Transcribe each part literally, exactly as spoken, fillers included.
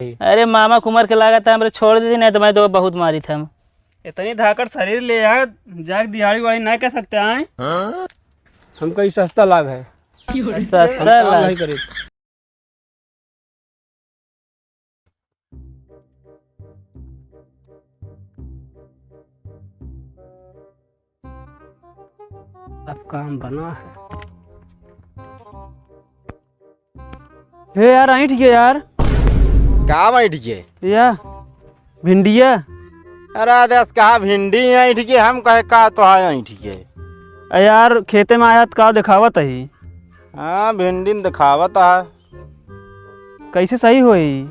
अरे मामा कुमार के लागत है, हमरे छोड़ देती, नहीं तो मैं तो बहुत मारी था हम। इतनी धाकड़ शरीर ले यार, जाके दिहाड़ी वाड़ी नहीं कर सकते हैं। हमका ई सस्ता लाग है। सस्ता लाग। नहीं करे। अब काम बना है। हे यार, ऐंठ गया यार। का ऐंठ गए? या भिंडिया। अरे देस, कहा भिंडी ऐंठ गए, हम कहे का तो है ऐंठ गए। अ यार, खेते में आया त का देखावत ही? हाँ, भिंडी में देखावत है। कैसे सही होई?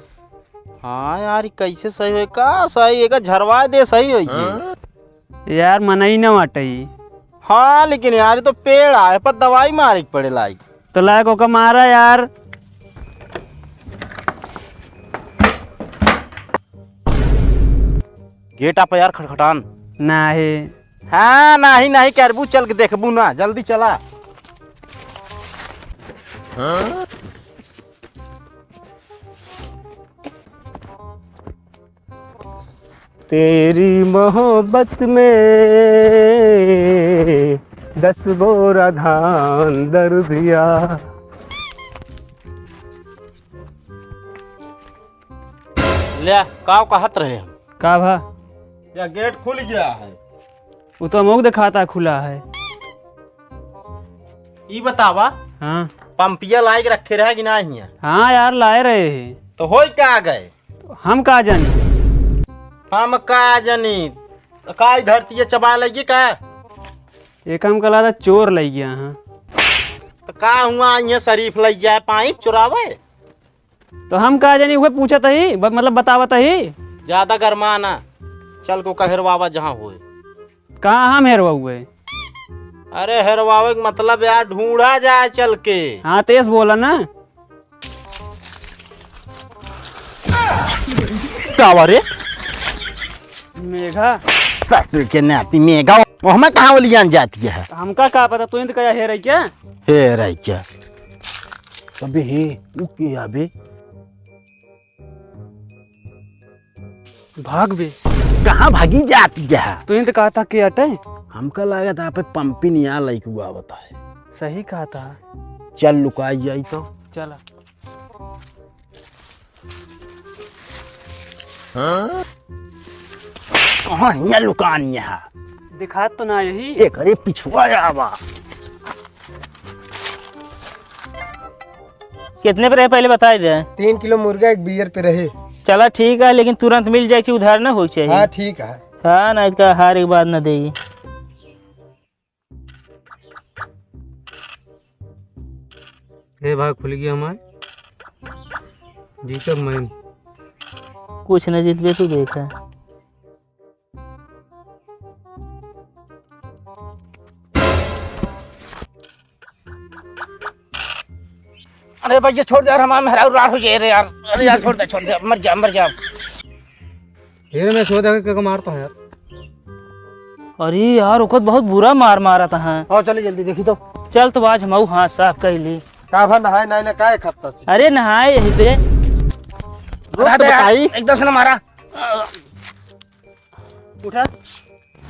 हाँ यार, ई कैसे सही होई? का सही? एका झरवा दे, सही होई जी। यार, मनई न वाटई। हाँ, लेकिन यार, ई तो पेड़ आए, पर दवाई मारे के पड़े लाइक। तो लायक ओका मारा यार। गेट आप यार खटखटान। नाही। हाँ, नाही, नाही करबू, चल के देखबू ना, जल्दी चला। तेरी मोहब्बत में दस बोरा धान दर दिया। ले, काव कहत रहे हम? का भा? या गेट खुल गया है। वो तो अमोक दिखाता खुला है। ई बतावा, हाँ। पंपिया लाइक रखे रहे कि नाही है? हाँ यार, लाए रहे हैं। तो होई का गए? हम का जानी? हम का जानी? तो का ई धरती चबा लगी का? एक हमका लगा चोर लग गया, हाँ। तो का हुआ, ये शरीफ लग जाए पाइप चुरावे? तो हम का जानी, उहे पूछत ही, ब-, मतलब बतावत ही। ज्यादा गरमा ना, चल को का हेरवावा जहाँ होए। कहाँ हम हेरवा हुए? अरे हेरवावे के मतलब यार ढूंढा जाए चल के। हाँ, तेज बोला ना। का हुआ रे? मेघा। ससुर के नाती मेघा, वो हमें कहाँ वाली जान जाती है? हमका का पता, तू इंत कया हेरे क्या? हेरे क्या? अबे हे, उ के आबे? भाग बे। कहाँ भागी जाती है? तू इंत कहता के अटे? हमका लागत है, पे पंपी निया लइकू आवत है। सही कहता। चल लुकाई जाई तो। चला। हाँ? कहाँ हियाँ लुकान यहाँ? दिखात तो ना यही। एकरे पिछुआ आवा। कितने पे रहे पहले बताई दे। तीन किलो मुर्गा एक बियर पे रहे। चला ठीक है, लेकिन तुरंत मिल जाए, उधार ना हो चाहिए। हाँ ठीक है। हाँ ना, इसका हार एक बात ना देगी। हे भाग खुल गया हमार। जीतब मैं। कुछ न जीतबे तू देखा। अरे भैया छोड़ दे यार, हमार मेहरारू रार हो जाए रे यार। अरे यार छोड़ दे, छोड़ दे, मर जा, मर जा। फिर मैं सो देख के मारता हूँ यार। अरे यार, ओकत बहुत बुरा मार मारत है। आओ चले जल्दी देखी तो। चल तो आज मऊ हाथ साफ कर ली। का भा नहाए नाई ना काहे खत्ता से? अरे नहाए यही पे। रोक अरे तो यार, बताई। एकदम से ना मारा। उठा।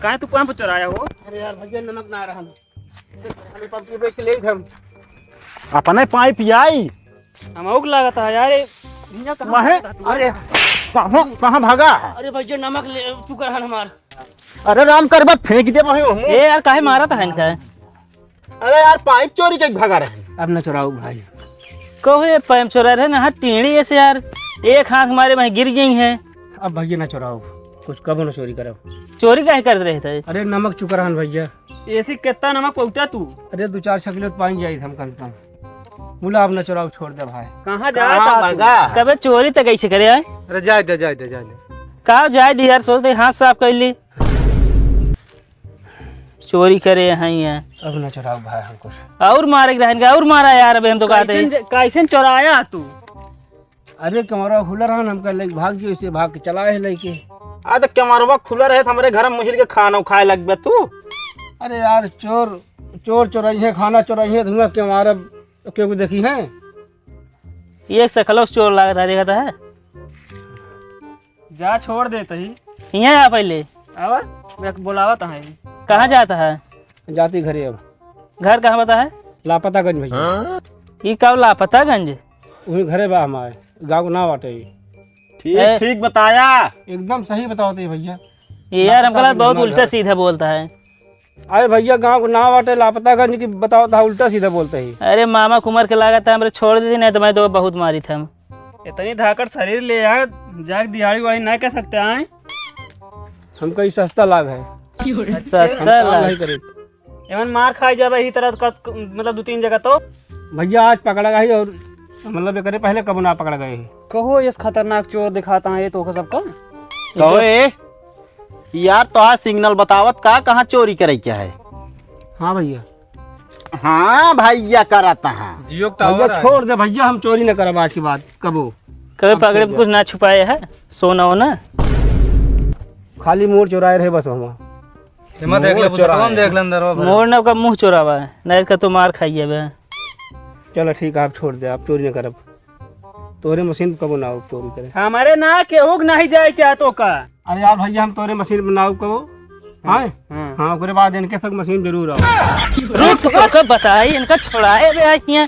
काहे तू पंप चुराया हो? अरे यार भैया नमक ना रहा। हमें पंप पे के ले हम। अपने पाइप आई। हम आउक लागत है यार, ये भैया कहाँ माहे, भागा था? अरे, कहाँ, कहाँ भागा? अरे भैया, नमक ले चुका है हमार। अरे राम करबा फेंक दे भाई, ओहमो। ए यार, काहे मारत है इनका? अरे यार, पाइप चोरी के भागा रहे। अब न चुराओ भाई। कहो ये पाइप चोरा रहे ना, हाथ टेढ़ी ऐसे यार, एक हाथ मारे भाई गिर गई है। अब भैया न चुराओ, कुछ कबो न चोरी करो। चोरी काहे करत रहे थे? अरे नमक चुका रहन भैया। ऐसी कितना नमक पहुँचा तू? अरे दो चार छह किलो पानी जाई हम कम से कम। मुला अब न चुराओ, छोड़ दे भाई। कहाँ जा कहाँ था तू? भागा? तबे चोरी तो कैसे करे आए? अरे जाए दे, जाए दे, जाए दे। का जाए दे यार, सोच दे हाथ साफ कर ली। चोरी करे हैं ये। अब न चुराओ भाई हम कुछ। और मारे के रहन का, और मारा यार, अबे हम तो कहते हैं। कैसन ज-, कैसन चुराया तू? अरे, कैमरवा खुला रहा ना, हमका लेके भाग गयो, इसे भाग के चला है लेके। आ, तो कैमरवा खुला रहे, तो हमरे घर में मुहिर के खाना खाए लगबे तू। अरे यार, चोर, चोर चोरई है, खाना चोरई है, धुआं कैमरा केहू देखी है? एक सकलो चोर लागत है, देखत है। जा छोड़ देत ही। हियाँ आ पहिले। आवा, मैं बोलावत है। कहाँ जात है? जाती घरे अब। घर कहाँ बता है? लापतागंज भैया। ई कब लापतागंज? वही घरे बा हमारे, गाँव के नाव बाटे। ठीक, ए- ठीक बताया। एकदम सही बतावत है भैया। ये यार, हमका लगा बहुत उल्टा सीधा बोलता है। अरे भैया, गाँव के नाव बाटे लापतागंज की, बतावत है उल्टा सीधा बोलता है। अरे मामा कुमार के लागत है, हमरे छोड़ देती, नहीं तो मैं तो बहुत मारी था। इतनी धाकड़ शरीर ले यार, जाके दिहाड़ी वाड़ी ना कर सकते हैं। हमका ई सस्ता लाग है। सस्ता काम लाग। नहीं करे। एमन मार खाई जाबे यही तरह का, मतलब दो तीन जगह तो। भैया आज पकड़ा गया है और मतलब एकरे पहले कबो ना पकड़ा गया है। कहो, ये खतरनाक चोर दिखाता है ये तो सबका। कहो ए, यार तोहार सिग्नल बतावत का, कहाँ चोरी करे के है? हाँ भैया। हाँ भैया करत है। जियो का भैया टावर है। छोड़ दे भैया, हम चोरी न करब आज के बाद कबो। कभी हम पकड़े छोड़ दे। कुछ ना छुपाए है, सोना वोना। खाली मोर चोराए रहे बस हम। हिम्मत देख ले, मोर चोराए। हम देख ले अंदर वो भरे। मोर ना ओकर मुँह चोरावा है, नहीं का तो मार खाइए बे। चलो ठीक है, आप छोड़ दे, आप चोरी न करब। तोरे मशीन पे कबो ना हो चोरी करे। हमारे ना केहू के नहीं जाए क्या तो का? अरे यार भैया, हम तोरे मशीन पे ना हो कबो। हाँ। हाँ। हाँ, ओकरे बाद इनके सब मशीन जरूर आओ। रुक, ओकर बताई, इनका छोड़ाए बे आज हियाँ।